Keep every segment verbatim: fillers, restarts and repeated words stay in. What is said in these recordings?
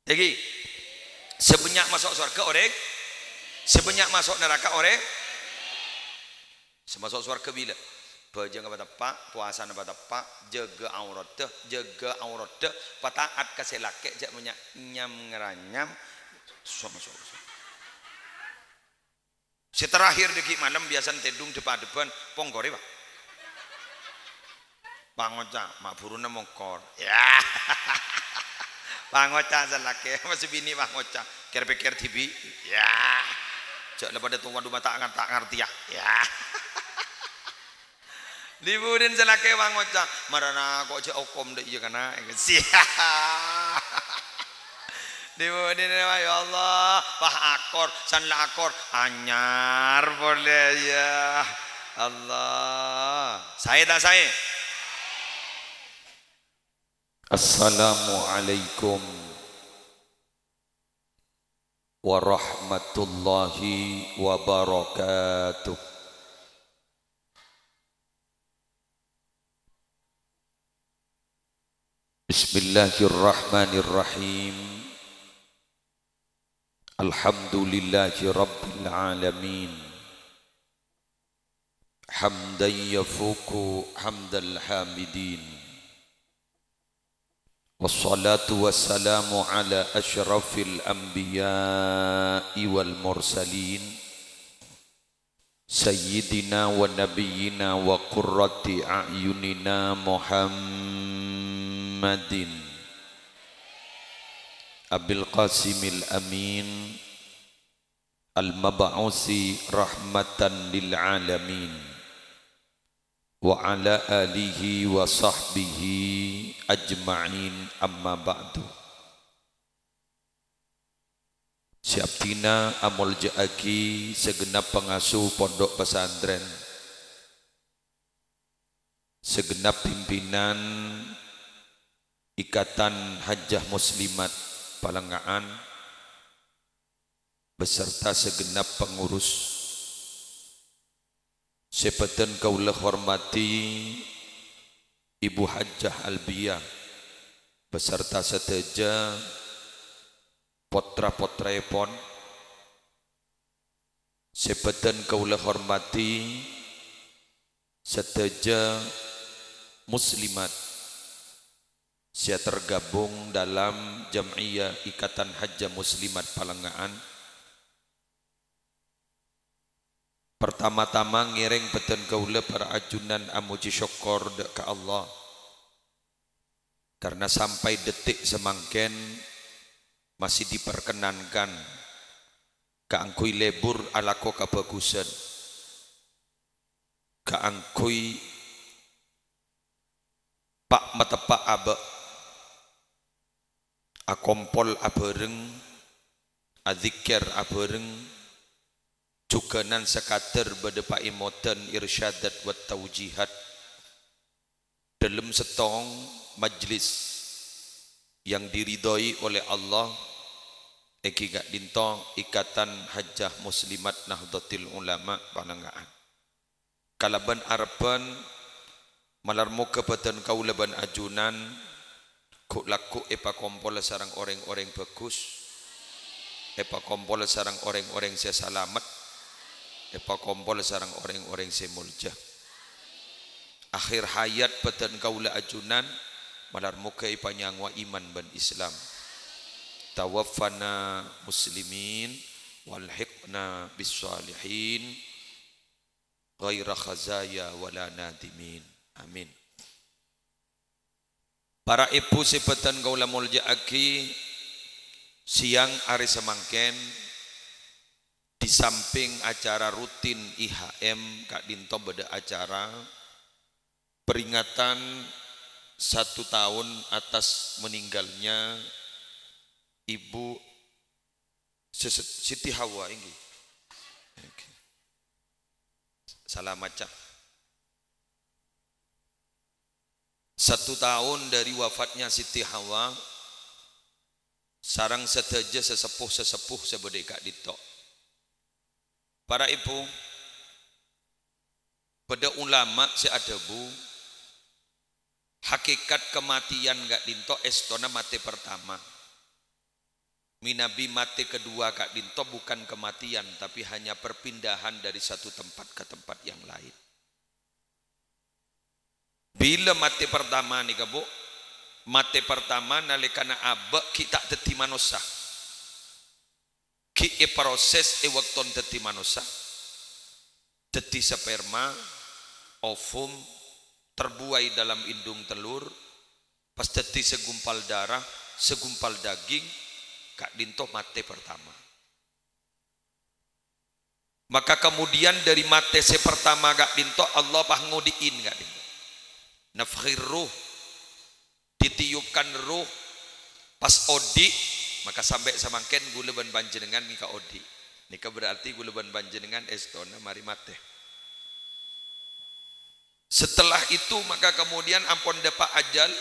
Èngghi, sè bânnya' maso' sowarghâ orèng, sè bânnya' maso' naraka orèng. Sè maso' sowarghâ bilâ? Bhâjângnga pateppa', powasana pateppa', jâgâ aoratta, jâgâ aoratta, pata'at ka sè lakè', jhâ' bânnya' nyam-ngaranyam. Sè maso', maso'. Sè terakhir dâggi' malem biyasana tèdung dep-adebbhân, pongkorè, Pa'. Pangoca', ma' bhuruna mongkor. Ya. Pangoca' sè lakè, ma' sè binè' pangoca'. Kèr-pèkkèr dhibi'. Ya. Jhâ' la padâ towa dhu mata ngan ta' ngartèya. Ya. Dhi-budhina sè lakè pangoca', "Marana ko' jhâ' okom dâ' iyâ kana'." Sia. Dhi-budhina, "Ya Allah, wah akor, san la akor, anyar polè ya Allah." Saè ta' saè? Assalamualaikum warahmatullahi wabarakatuh. Bismillahirrahmanirrahim. Alhamdulillahi rabbil alamin. Hamdan yafuqu hamdal hamidin. Wassalatu wassalamu ala asyrafil anbiya'i wal mursalin, sayyidina wa nabiyyina wa qurrati a'yunina Muhammadin Abil Qasimil Amin, al-mab'usi rahmatan lil alamin, wa ala alihi wa sahbihi ajma'in, amma ba'du. Sè abdhina amolja'aghi sagenap pangasuh pondhuk pesantren, sagenap pimpinan Ikatan Hajjah Muslimat Palanga'an, beserta sagenap pengurus. Sè bhâdhân kaulâ hormadhi Ibu Hajjah Albiyah beserta sadhâjâ potra-potraèpon. Sè bhâdhân kaulâ hormadhi sadhâjâ muslimat sè tergabung dalam Jam'iyah Ikatan Hajjah Muslimat Palanga'an. Pertama-tama ngèrèng bhâdhân kaulâ para ajunan amojhi sokkor dâ' ka Allah, karna sampay dhetik samangkèn masih diperkenankan kaangghuy lebur alako kabhâghusân, kaangghuy pa'-mateppa' abâ', akompol abhâreng, adzikkèr abhâreng, jhughânan sakadâr bâdâ paèmodhân irsyadat wa taujihat dâlem sèttong majlis yang diridhoi oleh Allah, èngghi ka'dinto Ikatan Hajjah Muslimat Nahdlatul Ulama Palanga'an. Kalabân arebbhân, malar moghâ bhâdhân kaulâ bân ajunan ghu'-lagghu' èpakompola sareng orèng-orèng bhâghus, èpakompola sareng orèng-orèng sè salamet, èpakompola sareng orèng-orèng sè molja. Akhir hayat bhâdhân kaulâ ajunan, malar moghâ èpanyangowa iman bân Islam. Tawaffana muslimin, walhiqna bis shalihin. Ghaira khazaya wala nadimin. Amin. Para èbhu sè bhâdhân kaulâ molja'aghi, sèyang arè samangkèn, di samping acara rutin I H M, ka'dinto bâdâ acara peringatan satu tahun atas meninggalnya Ibu Siti Hawa, èngghi. Oke. Sala maca. Satu tahun dari wafatnya Siti Hawa, sareng sadhâjâ sesepuh-sesepuh sè bâdâ è ka'dinto. Para èbhu, bâdâ ulama sè adhâbu, hakikat kamatèyan ka'dinto èstona matè pertama. Manabi mate kedua ka'dhinto bukan kematian, tapi hanya perpindahan dari satu tempat ke tempat yang lain. Bilâ mate pertama nèka, Bu? Mate pertama nalèkana abâ' ghi' ta' dhâddhi manossa. Ghi' èproses è bâkto dhâddhi manossa. Dhâddhi sperma, ovum, terbuai dalam indung telur, pas dhâddhi segumpal darah, segumpal daging, ka'dhinto mate pertama. Maka kemudian dari mate sè pertama ka'dhinto, Allah pas ngodi'in ka'dhinto. Nafkhir ruh, ditiupkan ruh, pas odi', maka sampè' samangkèn ghulâ bân panjhennengngan nèka odi'. Nèka berarti ghulâ bân panjhennengngan èstona marè mate. Setelah itu, maka kemudian ampon dâpa' ajal.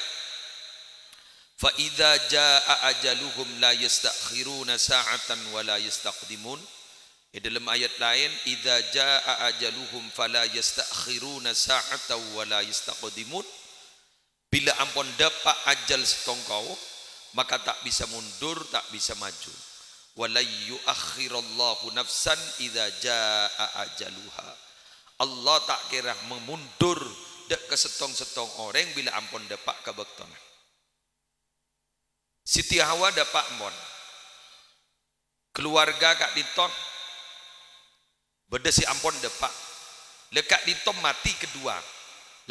"Fa idza jaa ajaluhum la yasta'khiruna sa'atan wa la yastaqdimun." È dâlem ayat laèn, "Idza jaa ajaluhum fala yasta'khiruna sa'atan wa la yastaqdimun." Bilâ ampon dâpa' ajal sèttong kaum, maka ta' bisa mundur, ta' bisa maju. "Wa lan yu'akhkhirallahu nafsan idza jaa ajaluha." Allah ta' kèra mamundur dâ' ka sèttong-sèttong orèng bilâ ampon dâpa' ka bâktona. Siti Hawa dâpa' mon. Keluarga ka'dhinto bâdâ sè ampon dâpa'. La ka'dhinto mati kedua.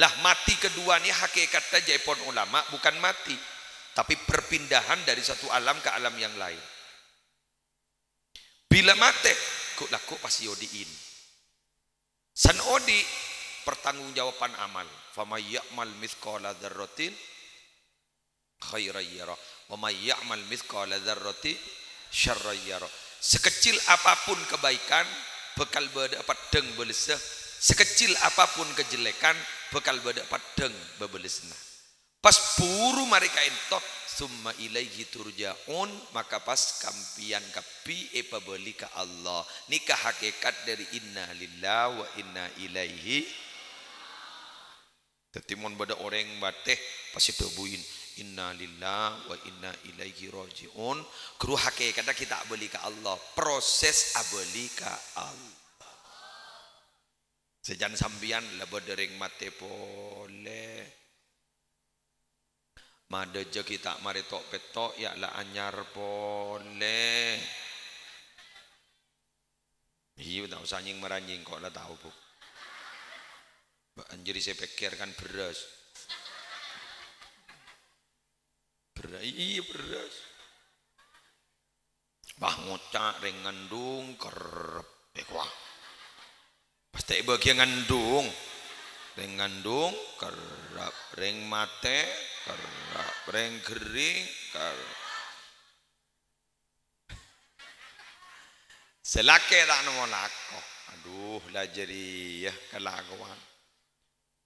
Lah, mati kedua nè hakèkatta jâèpon ulama bukan mati, tapi perpindahan dari satu alam ke alam yang lain. Bilâ mate, ghu'-lagghu' pas èodi'in. San odi', pertanggungjawaban amal. "Faman ya'mal mitsqala dzarratin khairan yarah, wa may ya'mal mitsqala dzarratin syarran yarah." Sekecil apapun kebaikan, bakal bâdâ peddhâng bâlessa. Sekecil apapun kejelekan, bakal bâdâ peddhâng bâbâlessanna. Pas buru marè kaènto, "Tsumma ilaihi turja'un," maka pas sampèyan kabbhi èpabâli ka Allah. Nèka hakèkat dâri inna lillahi wa inna ilaihi. Dhâddhi, mon bâdâ orèng mate, pas èdhâbuin, "Inna lillahi wa inna ilaihi raji'un," ghuru hakèkatta ghi' ta' abâli ka Allah, proses abâli ka Allah. Sè can sampèyan la bâdâ rèng mate polè. Madâjâ ghi' ta' marè to'-petto', ya' la anyar polè. Iyâ, ta' osa nyèng-maranyèng, ko' la tao, Bu. Bâ' anjâri sè pèkkèr kan bherrâs. Bherrâ-, iyâ, bherrâs. Wah, ngoca' rèng ngandung kerrep. Eh, wah. Pas ta' èbâgiyâ ngandung. Rèng ngandung kerrep, rèng mate kerrep, rèng ghering kerrep. Sè lakè' ta' nemmo lako. Aduh, la jârèya kalakowan.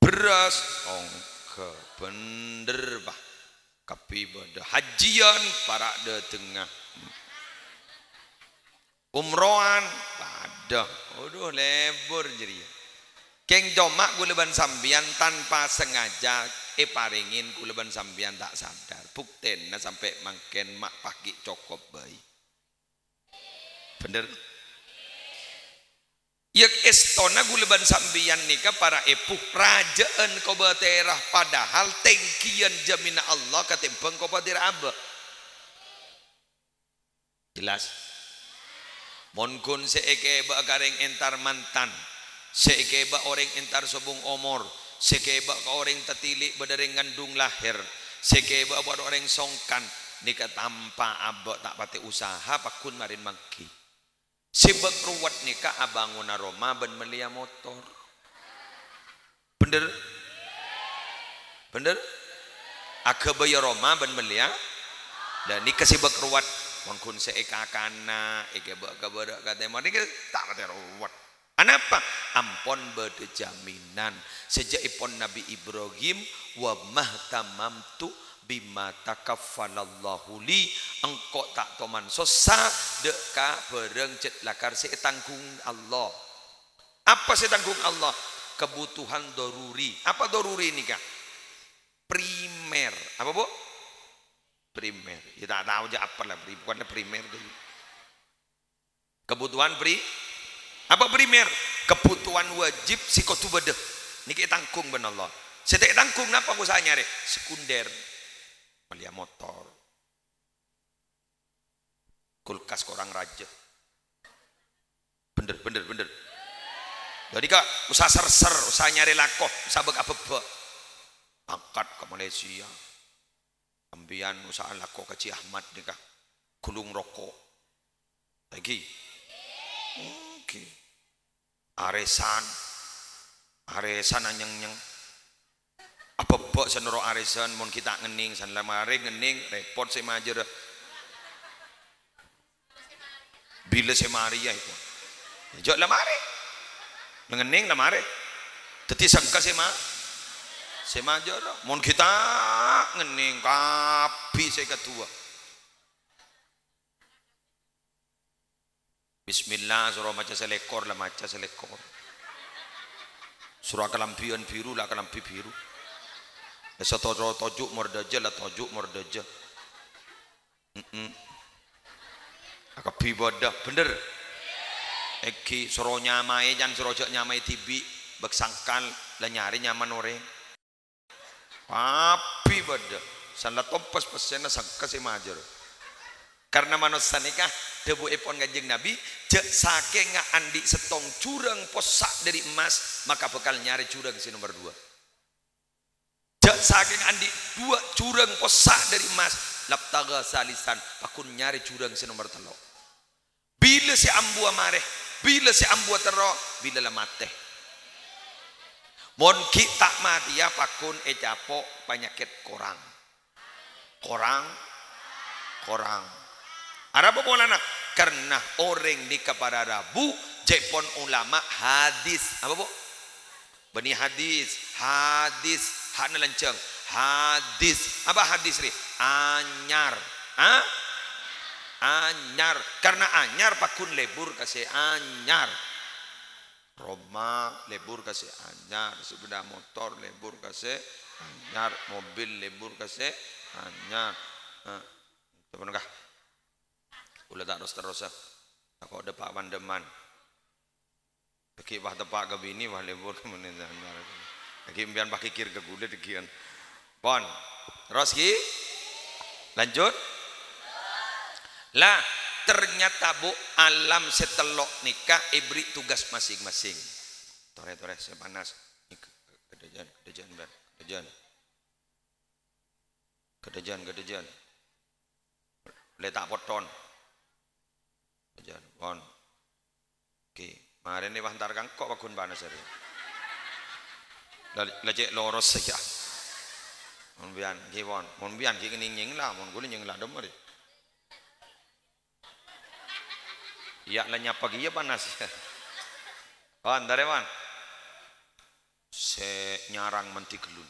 Bherrâs ongghâ, bhender, bâ. Kabbhi bâdâ. Hajjiyân para' dâtengnga. Umrowan padâ. Aduh, lebur jârèya. Kèng coma ghulâ bân sampèyan tanpa sengaja èparèngè ghulâ bân sampèyan ta' sadar. Buktèna sampè' mangkèn ma' paghi' cokop bhâi. Bhender? Yâ, èstona ghulâ bân sampèyan nèka para èbhu rajâ'ân kobâtèra, padahal tèngghiyân jhâminna Allah katèmbhâng kobâtèra abâ'. Jelas? Mon ghun sè èkèbâ ka rèng entar mantan, sè èkèbâ orèng entar sobung omor, sè èkèbâ ka orèng tatili' bâdâ rèng ngandung lahèr, sè èkèbâ bâdâ orèng songkan, nèka tanpa abâ' ta' patè usaha pagghun marèn mangghi. Sè bâk ruwet nèka abângona roma bân mellèya motor. Bhender? Bhender? Aghâbâyâ roma bân mellèya. Lah, nèka sè bâk ruwet. Mon ghun sè èkakana, èkèbâ ka bârâ' ka tèmor, nèka ta' patè ruwet. Anapa? Ampon bâdâ jaminan. Sajâ'èpon Nabbhi Ibrahim, "Wa mahtamamtu bima takaffalallahu li," engko' ta' toman sossa dâ' ka bhârâng jhât lakar sè ètangghung Allah. Apa sè ètangghung Allah? Kebutuhan doruri. Apa doruri nèka? Primer. Apa, Bu? Primer. Ya, ta' tao jâ' apa la pri-, bukan la primer tuh. Kebutuhan pri-, apa primer? Kebutuhan wajib sè kodhu bâdâ. Nèka ètanggung bân Allah. Sè ta' ètanggung napa usaha nyarè? Sekunder. Mellèya motor. Kulkas korang rajâ. Bhender, bhender, bhender. Jadi, Kak, usaha ser-ser, usaha nyarè lako, usaha bâk-abâbâ. Angkat ka Malaysia. Sampèyan usaha lako ka Ji Ahmad nèka. Gulung roko'. Lagi. Oke. Arèsan. Arèsan anyèng-nyèng. Abâbâ sè noro' arèsan, mon ghi' ta' ngennèng, san la marè ngennèng, rèpot sè majârâ. Bilâ sè marè, yâ, iku. Jâ' la marè. La ngennèng la marè. Dhâddhi sengka sè ma-, sè majârâ. Mon ghi' ta' ngennèng, kabbhi sè kaduwâ. Bismillah, soro maca salèkor, la maca salèkor. Soro akalambhiyân bhiru, la akalambhi bhiru. Èsoro toju' mordâjâ, la toju' mordâjâ. Mm-mm. Akabbhi bâdâ, bhender. Èngghi, soro nyamaè, can soro jâ' nyamaè dhibi', bâk sangkal, la nyarè nyaman orèng. Kabbhi bâdâ. San la tompes pèssèna sengka sè majâr. Karna manossa nèka, dhâbuèpon Kanjeng Nabi, "Jâ' sakènga andi' sèttong jurâng possa' dâri emmas, maka bhâkal nyarè jurâng sè nomer duwâ'. Jâ' sakènga andi' duwâ' jurâng possa' dâri emmas, labtagha salisan, pagghun nyarè jurâng sè nomer tello'." Bilâ sè ambuwâ marè, bilâ sè ambuwâ terro, bilâ la matè. Mon ghi' ta' matèya, pagghun ècapo' panyakèt korang. Korang, korang. Arapa polana? Karna orèng nèka para rabu, jâèpon ulama hadis. Apa, Bu? Bânnè hadis, hadis, ha'na lanjhâng. Hadis. Apa hadis rè? Anyar. Ha? Anyar. Karna anyar pagghun lebur ka sè anyar. Roma lebur ka sè anyar, sepeda motor lebur ka sè anyar, mobil lebur ka sè anyar. Nah, sampun kah? Kaulâ ta' ros-terrosa. Tako' dâpa' pandheman. Ghi' pas teppa' ka binè, wah, lebur ka menit anyar. Ghi' empèyan pas ghighir ka kaulâ dhâggi'ân. Pon. Terros, ghi? Lanjut. Lah, ternyata, Bu, alam sè tello' nèka èberri' tugas masing-masing. Torè, torè, sè panas. Kadhâjâ'ân, kadhâjâ'ân, Ben. Kadhâjâ'ân. Kadhâjâ'ân, kadhâjâ'ân. Lè ta' potton. Kadhâjâ'ân, pon. Ghi, marèna pas entar ka engko' pagghun panas arè. La, la cè' loros saja. Mon biyan, ghi, pon. Mon biyan ghi nyèng-nyèng la, mon kaulâ nyèng la dâmma rè. Iyâ, la nyapa ghi iyâ panas. Pon, entar, pon. Sè nyarang mendhi ghâllu.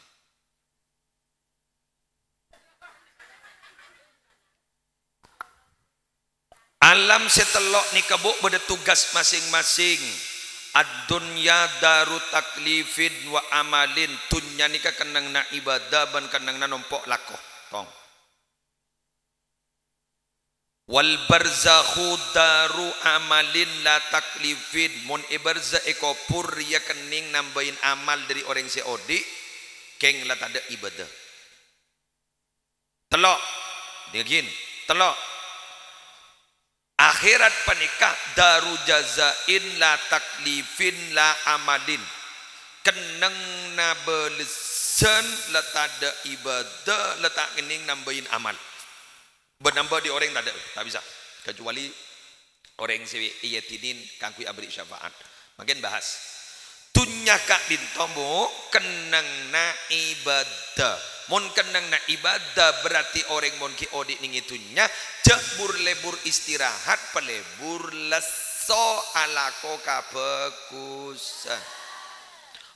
Alam sè tello' nèka, Bu, bâdâ tugas masing-masing. Ad-dunya daru taklifin wa amalin. Dhunnya nèka kennengnganna ibadah bân kennengnganna nompo' lako. Tong. Wal barzakhu daru amalin la taklifin. Mon è barzakh, è kobhur, rèya kennèng nambâi amal dâri orèng sè odi', kèng la tadâ' ibadah. Tello'. Dingaghin. Tello'. Akhèrat panèka daru jazain la taklifin la amalin. Kennengnganna bâlessan la tadâ' ibadah, la ta' kennèng nambâi amal. Bân nambâi orèng tadâ', ta' bisa. Kecuali orèng sè èyadinin kaangghuy aberri' syafaat. Mangkèn bahas. Dhunnya ka'dinto, Bu, kennengnganna ibadah. Mon kennengnganna ibadah, berarti orèng mon ghi' odi' nèng è dhunnya, jhâ' bur-lebur istirahat, palebur lesso alako kabhâghusân.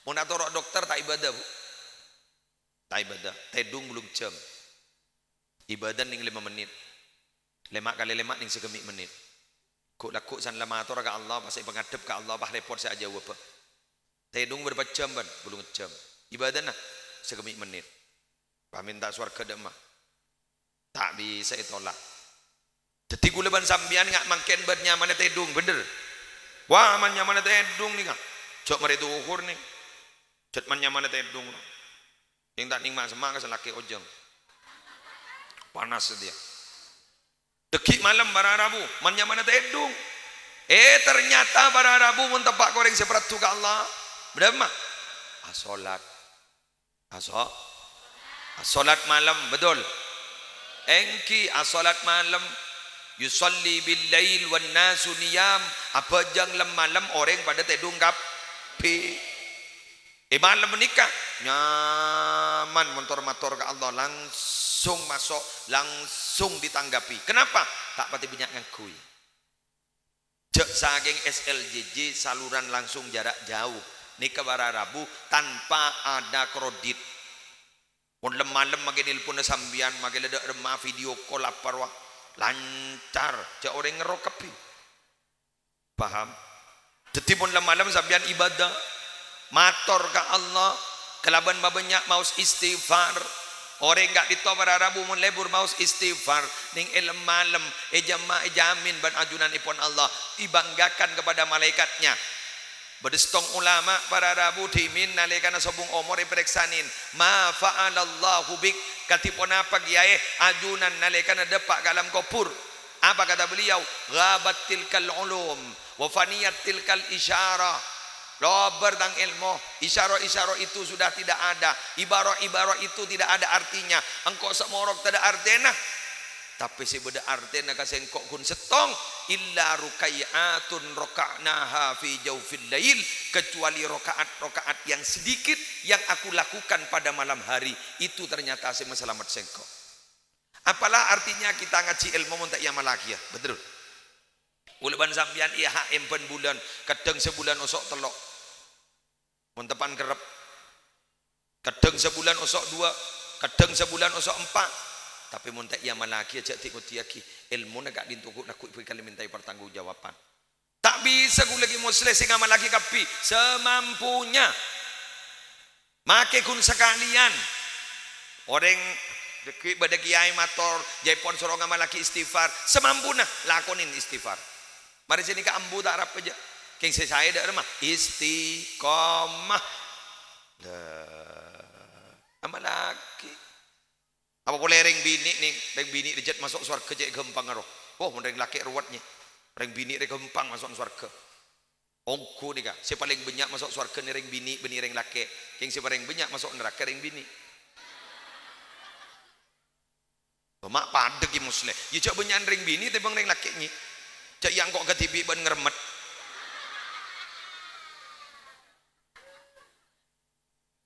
Mon atoro' dokter ta' ibadah, Bu? Ta' ibadah. Tèdung bâllung jam. Ibadah nèng lèma mennit. Lèma kalè lèma nèng sagâmè' mennit. Ghu'-lagghu' san la matora ka Allah, pas èpangadhep ka Allah, pas rèpot sè ajâwâbhâ. Tèdung bârâmpa jam, bân? Bâllung jam. Ibadana sagâmè' mennit. Pas mènta sowarghâ dâ' emma. Ta' bisa ètolak. Dhâddhi kaulâ bân sampèyan nga' mangkèn bân nyamana tèdung, bhender? Wah, man nyamana tèdung nèka. Jhâ' marè dhuhur nè. Jhât man nyamana tèdung. Sèng ta' nèng ma'-, semma' ka salakè ojhâng. Panas satèya. Dhâggi' malem para rabu, man nyamana tèdung. Eh, ternyata para rabu mon teppa' ka orèng sè paraddhu ka Allah. Bâdâ emma? Asolat. Aso-, asolat malem, betul? Èngghi, asolat malem. Yusalli bil lail wan nasu niyam. Abhâjâng lem-malem orèng padâ tèdung kabbhi. È malem panèka nyaman mon tor-mator ka Allah, langsung maso', langsung ditanggapi. Kenapa? Ta' patè bânnya' ngangghuy. Jhâ' sakèng S L J J saluran langsung jarak jauh. Nèka para rabu tanpa ada kredit. Mon lem-malem makè nèlponna sampèyan, makè la dâ' remma video call apa rowa, lancar, jhâ' orèng ngerro kabbhi. Paham? Dhâddhi, mon lem-malem sampèyan ibadah, mator ka Allah, kalabân mabânnya' maos istighfar. Orèng ka'dinto para rabu mon lebur maos istighfar, nèng è lem-malem, èjamma-, èjamin bân ajunanèpon Allah, dibanggakan kepada malaikatnya. Bâdâ sèttong ulama para rabu dhimèn nalèkana sobung omor èparèksanè, "Ma fa'alallahu bik?" Kadhi ponapa, Kèyaè, ajunan nalèkana dâpa' ka alam kobhur? Apa kata beliau? "Ghabat tilkal ulum, wa faniyat tilkal isyarah." Lobâr tang èlmo, isyarah-isyarah itu sudah tidak ada, ibarah-ibarah itu tidak ada artinya. Engko' samorok tadâ' artèna. Tapè sè bâdâ artèna ka sèngko' ghun sèttong, "Illa rukai'atun raka'naha fi jaufil lail," kecuali rakaat-rakaat yang sedikit yang aku lakukan pada malam hari, itu ternyata sè masalamet sèngko'. Apalah artinya kita ngaji ilmu mon ta' èamallaghi, ya? Betul. Kaulâ bân sampèyan è H M bân bulân, kadhâng sabulân oso' tello'. Mon teppa'na kerrep. Kadhâng sabulân oso' duwâ', kadhâng sabulân oso' empa'. Tapè mon ta' èamallaghi, jhâ' di-ngodiyaghi. Ilmuna ka'dinto ghu-, lagghu' bhâkal mèntaè partanggung jawaban. Ta' bisa kaulâ Kè Musleh sè ngamallaghi kabbhi, samampunya. Makè ghun sakalèyan. Orèng dhâggi' bâdâ kèyaè mator, jhâ' èpon soro ngamallaghi istighfar, samampuna lakonè istighfar. Marè sè nèka ambu ta' arapa jhâ'. Kèng sè saè dâ' remma, istiqomah. Lah, amallaghi. Apa polè rèng binè', nè, rèng binè' rèya jhât maso' sowarghâ cè' ghâmpang, ro. Oh, mon rèng lakè' rowet, nyè. Rèng binè' rè ghâmpang maso' sowarghâ. Ongghu nèka, sè palèng bânnya' maso' sowarghâ nè rèng binè' bânnè rèng lakè'. Kèng sè palèng bânnya' maso' naraka rèng binè'. Bâ ma' padâ Kè Musleh. Iyâ jhâ' bânnya'an rèng binè' tèmbhâng rèng lakè' nyè. Jhâ' iyâ engko' kadhibi' bân ngremmet.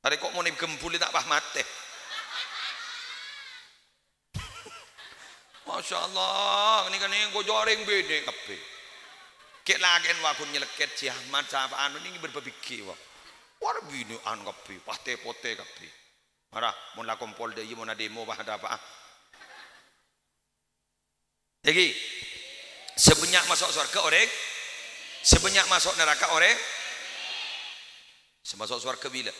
Arè ko' mon èghembhuli ta' pas matè. Masya Allah, nèka nèng kojhâ rèng binè' kabbhi. Kè' lakè'en wa ghun nyelekèt, si Ahmad, sapa anu nèng bârbâbighi, wa. War binè'an kabbhi, pas tè-potè kabbhi. Mara, mon la kompol dâ' iyâ, mon ademo, pas ada apa? Èngghi, sè bânnya' maso' sowarghâ orèng, sè bânnya' maso' naraka orèng, sè maso' sowarghâ bilâ?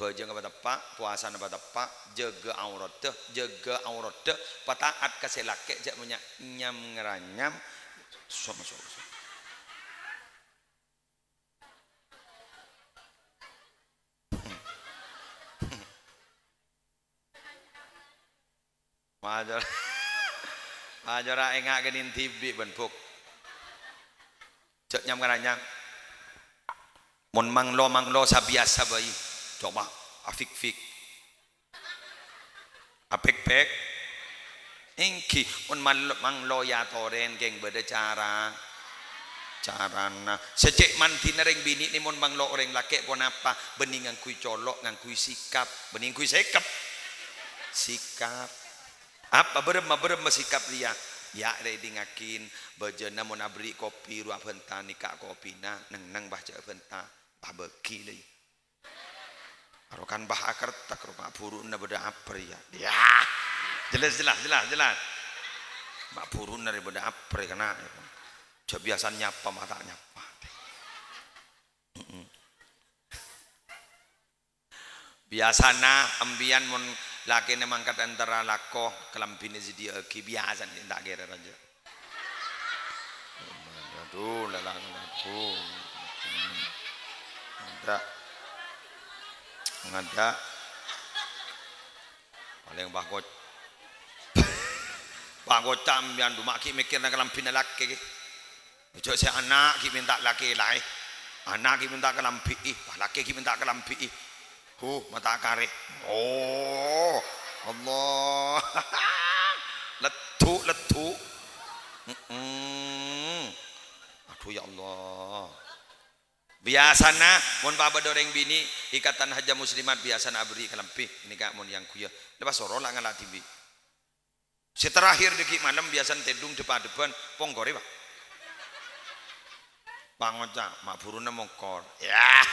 Bhâjângnga pateppa', powasana pateppa', jâgâ aoratta, jâgâ aoratta, pata'at ka sè lakè', jhâ' bânnya' nyam-ngaranyam, so-, maso'. Majâr-, majâr-, enga' kènèng dhibi' bân buk. Jhâ' nyam-ngaranyam. Mon manglo-manglo sabiyasa bhâi. Coba, afik-fik. Apèk-pèk. Èngghi, mon mal-, manglo èyatorè kèng bâdâ cara. Carana. Sè cè' mandhina rèng binè' nè mon manglo orèng lakè' ponapa? Bânnè ngangghuy colo', ngangghuy sikap. Bânnè ngangghuy sèkep. Sikap. Apa bârâmma, bârâmma sikap rèya? Yâ, rè èdingngaghin, bhâjâna mon aberri' kopi rowa abhânta nèka kopina, neng-neng pas jhâ' abhânta. Pas bâghi, lè. Karo kan pas akèrtèk, ro, ma' bhuruna bâdâ apa rèya. Yâ. Jelas, jelas, jelas, jelas. Ma' bhuruna rè bâdâ apa rè kèna. Jhâ' biyasana nyapa, ma' ta' nyapa. Mm-mm. Biyasana empèyan mon Lakèna mangkat entara lako, kalambhina sè dhiyâ'aghi, biyasana sè ta' kèra rajâ. Adu, lalang, adu. Ngadâ'. Ngadâ'. Palèng pakoc-, pakoca' sampèyan, du, ma' ghi' mèkkèrana kalambhina lakè, ghi. Jhâ' sè ana' ghi' mènta lakè laè. Ana' ghi' mènta kalambhi'i, wah, lakè ghi' mènta kalambhi'i. Huh, mata karè. Oh, Allah. Leddu', leddu'. Mm-mm. Adu, ya Allah. Biyasana, mon pabâdâ orèng binè', Ikatan Haja Muslimat biyasana aberri' kalambhi. Nèka mon yang ghuya. Lepas soro la ngala' dhibi'. Sè terakhir dâggi' malem biyasana tèdung dep-adebbhân, pongkorè, Pa'. Pangoca', ma' bhuruna mongkor. Ya.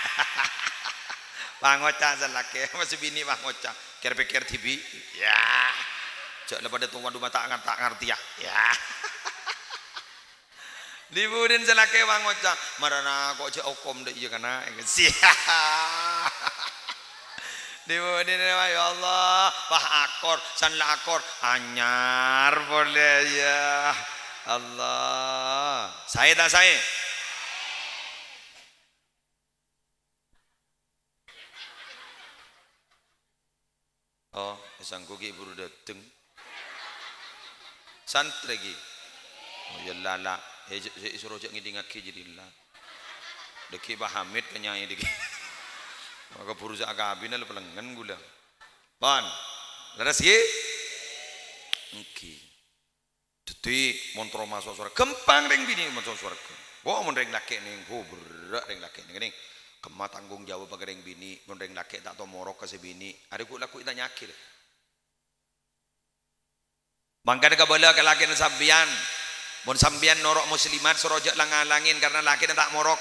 Pangoca' sè lakè, ma' sè binè' pangoca'. Kèr-pèkkèr dhibi'. Ya. Jhâ' la padâ towa du mata ngar-, ta' ngartèya. Ya. Dhi-budhina sè lakè pangoca', "Marana ko' jhâ' okom dâ' iyâ kana'." Sia. Dhi-budhina, "Ya Allah, wah akor, san la akor, anyar polè ya Allah." Saè ta' saè? Oh, sangghu ghi' buru dâteng. Santrè ghi'. Oh, ya la, la. Eh, jhâ', jhâ', soro jhâ' ngèdingngaghi jârèya la. Dâggi' Pak Hamid ka nyai dâggi'. Maka buru sè akabina la pelengngen ghulâ. Pon. Lerres ghi'? Èngghi. Dhâddhi, mon terro maso' sowarghâ, ghâmpang rèng binè' maso' sowarghâ. Wo, mon rèng lakè' nèng, wo, berrâ' rèng lakè' nèng, nèng. Kemma tanggung jawab ka rèng binè', mon rèng lakè' ta' tao morok ka sè binè', arè ghu'-, lagghu' ta' nyakè. Mangkana kabâlâ ka lakèna sampèyan. Mon sampèyan noro' muslimat, soro jhâ' lang-ngalangè karna lakèna ta' morok.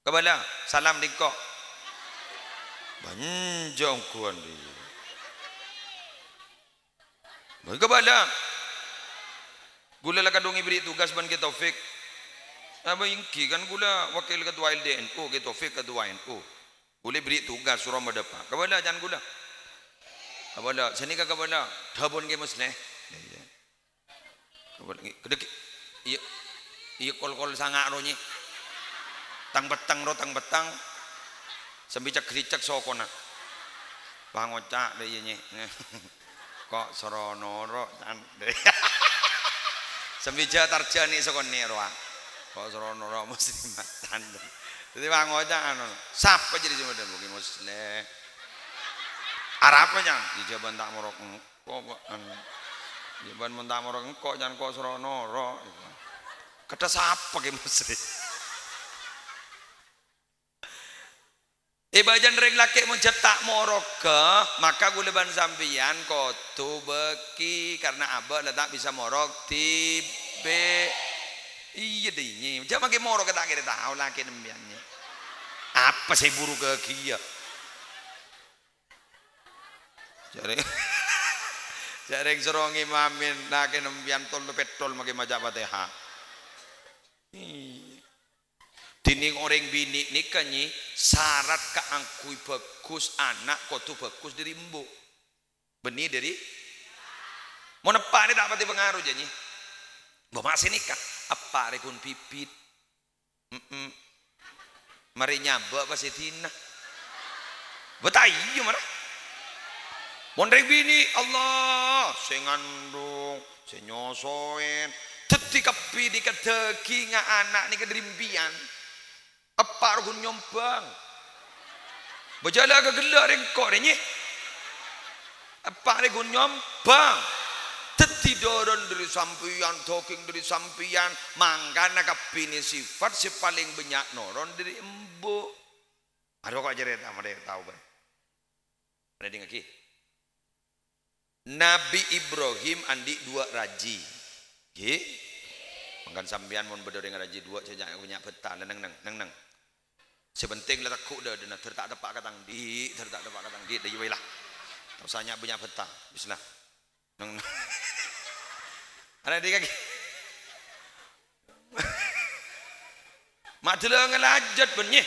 Kabâlâ, salam dingko. Bânjâ ongghuwân dhi. Bâi kabâlâ. Ghulâ la kadhung èberri' tugas bân Kè Taufik. Apa èngghi kan ghulâ wakil ketua L D N U, Kè Taufik ketua N U. Ghulâ èberri' tugas soro madâpa'. Kabâlâ can ghulâ. Kabâlâ, sanèka kabâlâ. Dhâbuna Kè Musleh. Iyâ. Iyâ, iyâ, kol-kol sanga' ro, Nyè. Tang-pettang ro, tang-pettang. Sambi cek-gricek sokona. Pangoca' dâ' iyâ, Nyè. Ko' soro noro', can. Sambi jhâ' tarjâna sokona rowa. Ko' soro noro' muslimat, can. Dhâddhi pangoca' anu. Sapa jârèya sè madhâbu, Kè Musleh? Arapa, can? Ijabân ta' morok. Ko' bâ'ân. Ijabân mon ta' morok engko', can ko' soro noro'. Kadhâ' sapa Kè Musleh? È bâjâna rèng lakè' mon jhâ' ta' morogghâ, maka ghulâ bân sampèyan kodhu bâghi, karna abâ' la ta' bisa morok dhibi'. Iyâ, dâ' iyâ. Jhâ' mangkè morok ta' kèra tao lakèna sampèyan, Nyè. Apa sè buru ghâghiyâ? Jhâ' rèng, jhâ' rèng soro ngimami lakèna sampèyan tolo pèttol mangkè maca Fatihah. Iyâ. Dhinèng orèng binè' nèka, Nyè, sarat kaangghuy bhâghus ana' kodhu bhâghus dâri embu'. Bânnè dâri, mon eppa' rè ta' patè pangaro, jâ, Nyè. Bâ, ma' sè nèka, eppa' rè ghun bibit. Mm-mm. Marè nyabâ' pas è dinna. Bâ, ta' iyâ, mara. Mon rèng binè', Allah, sè ngandung, sè nyosowèn. Dhâddhi kabbhi nèka dhâghingnga ana' nèka dâri empiyan. Eppa' rowa ghun nyombang. Bâjâlâ ka ghellâ' rèng ko' rè, Nyè. Eppa' rè ghun nyombang. Dhâddhi dârâna dâri sampèyan, dhâging dâri sampèyan, mangkana kabbhi nè sifat sè palèng bânnya' noron dâri embu'. Arowa ko' carèta, marè tao, bân. Marè dingngaghi. Nabbhi Ibrahim andi' duwâ' rajhi. Ghi? Mangkana sampèyan mon bâdâ orèng rajhi duwâ' sè nya-, bânnya' bhâta, la neng-neng, neng-neng. Sè pentèng la tegghu' dâdâna, dâr ta' teppa' ka tang dhi', dâr ta' teppa' ka tang dhi', dâ' iyâ bhâi la. Ta' osa nya-, bânnya' bhâta. Wis la. Neng-neng. Ana' dhi' kakè. Ma' dâlâ ngalajât, bân, Nyè.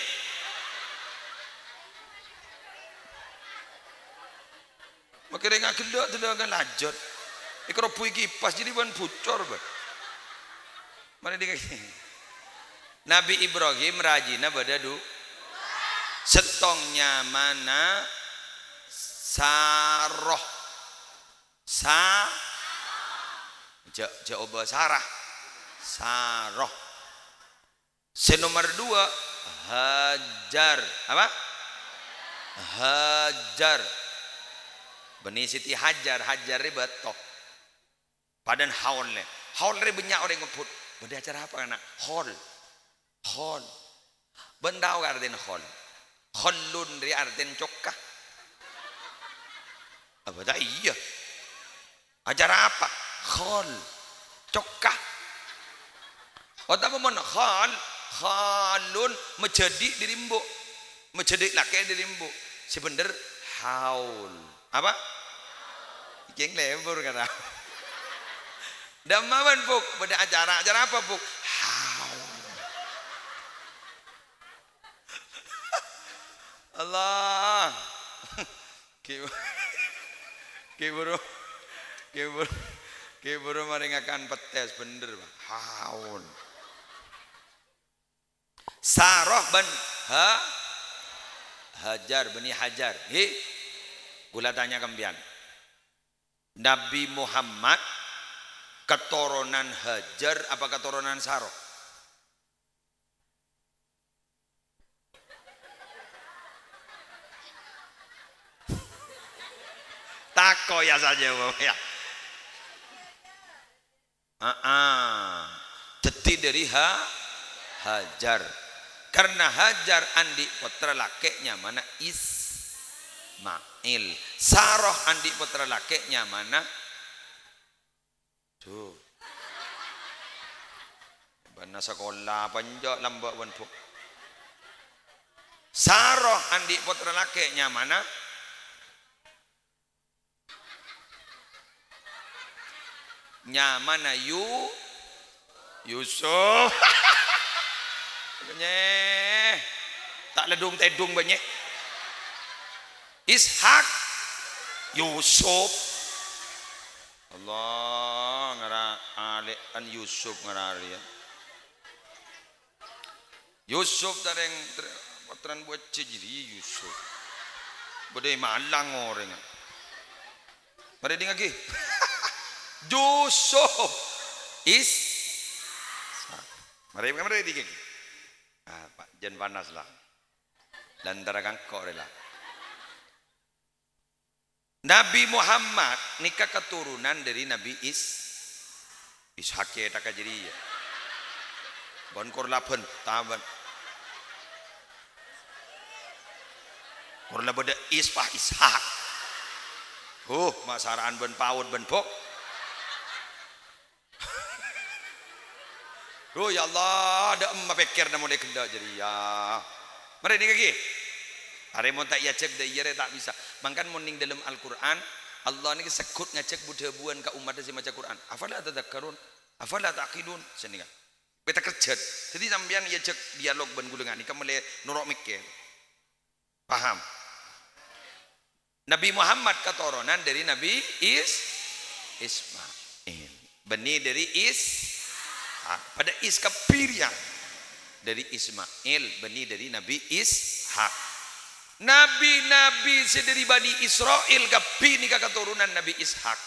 Kèrèngnga ghellâ' dâlângan lanjut. Èkarobbhuwi kipas, jadi bân bucor, bân. Marè dhi-, Nabi Ibrahim rajina bâdâ du-, sèttong nyamana Saroh. Sa-, jhâ', jhâ' obâ Sarah. Saroh. Sè nomer dua, Hajar. Apa? Hajar. Bânnè Siti Hajar, Hajar rè bâto. Padâna haul rè. Haul rè bânnya' orèng ngebbhut. "Bâdâ acara apa, Nak?" "Haul." Haul. Bân tao ka artèna haul? Khallun rè artèna cokka. Apa ta' iyâ? Acara apa? Khol. Cokka. Otabâ mon khol, kholun, majhâdi' dâri embu'. Majhâdi' lakè' dâri embu'. Sè bhendher, haul. Apa? Kèng lebur kata. Dâ' emma bân, Bu'? Bâdâ acara. Acara apa, Bu'? Haul. Allah. Ki-, ki buru, ki buru, ki buru marè ngakan pettès bhendher, Pak. Haul. Saroh bân ha-, Hajar, Bani Hajar. Hi. Kaulâ tanya ka sampèyan. Nabi Muhammad katoronan Hajar apa katoronan Saroh? Tako' ya saja, Bu, ya. Aa. Dhâddhi dâri Ha-, Hajar. Karna Hajar andi' pottra lakè' nyamana Ismail. Saroh andi' pottra lakè' nyamana Duh. Bânna sakola apa enjâ' lambâ' bân Bu'. Saroh andi' pottra lakè' nyamana? Nyamana Yu-, Yusuf. Bânnè. Ta' ledung-tèdung bânnè. Ishak. Yusuf. Allah, ngara alè'an Yusuf ngara arèya. Yusuf tarèng tr-, pottrana Bu Ajjhi jârèya Yusuf. Bâdâ è Malang orèngnga. Marè dingngaghi. Yusuf. Is-, marè, marè dingngaghi. Ah, Pak, jân panas la. Lantara kangko' rè la. Nabi Muhammad nèka katoronan dâri Nabi Is-, Ishak cèthakka jârèya. Bân kor la bân, tabân. Kor la bâdâ Is, Pak, Ishak. Huh, ma' sara'an bân PAUD bân Bu'. Duh, ya Allah, dâ' emma pèkkèrra molè ghellâ' jârèya. Marè nèka ghi. Arè mon ta' èajhâk dâ' iyâ rè ta' bisa. Mangkana mon nèng dâlem Al-Qur'an, Allah nèka segghut ngajhâk bu-dhâbuwân ka ommaddhâ sè maca Qur'an. "Afala tadzakkarun? Afala ta'qilun?" Sanèka. Bhâdhân kerjhât. Dhâddhi sampèyan èajhâk dialog bân ghulâ nga' nèka mellè noro' mèkkèr. Paham? Nabi Muhammad katoronan dâri Nabi Is-, Ismail. Bânnè dâri Is-, ha, padâ Is kabbhi rèya. Dâri Ismail, bânnè dâri Nabi Ishak. Nabi-nabi sè dâri Bani Israil kabbhi nèka katoronan Nabi Ishak.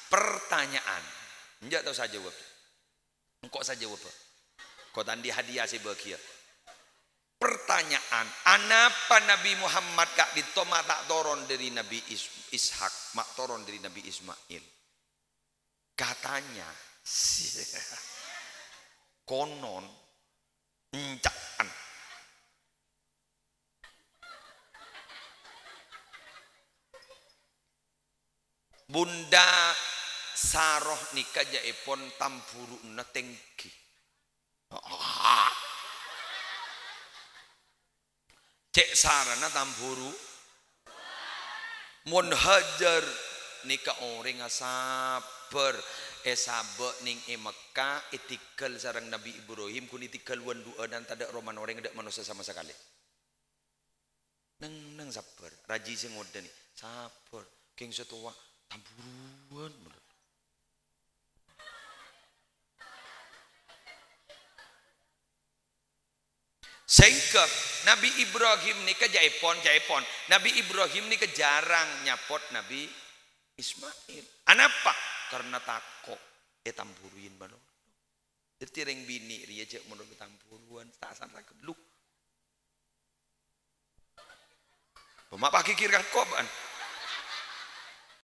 Pertanyaan. Enjâ' tao sè ajâwâb. Engko' sè ajâwâb. Engko' ta' andi' hadiah sè bâgiyâ. Pertanyaan, anapa Nabi Muhammad ka'dinto ma' ta' toron dâri Nabi Is-, Ishak, ma' toron dâri Nabi Ismail? Katanya, konon, enca'an. Bunda Saroh nèka jâ'èpon tambhuru'na tèngghi. Cè' sarana tambhuru. Mon Hajar nèka orèngnga sabbhâr, èsabâ' nèng è Mekka, ètèghâl sareng Nabi Ibrahim, ghun ètèghâl wân-du'ânan, tadâ' romana orèng, tadâ' manossa sama sakalè. Neng-enneng sabbhâr, rajhi sè ngodâni, sabbhâr. Kèng sè towa tamburuwân bener. Sehingga Nabi Ibrahim nèka jhâ' èpon, jhâ' èpon. Nabi Ibrahim nèka jhârâng nyapot Nabi Ismail. Anapa? Karena tako' ètamburu yèn malolo. Dhâddhi rèng binè' rèya jhâ' mon tamburuwân, ta' san raket lu. Coma paghighir ka engko', bân.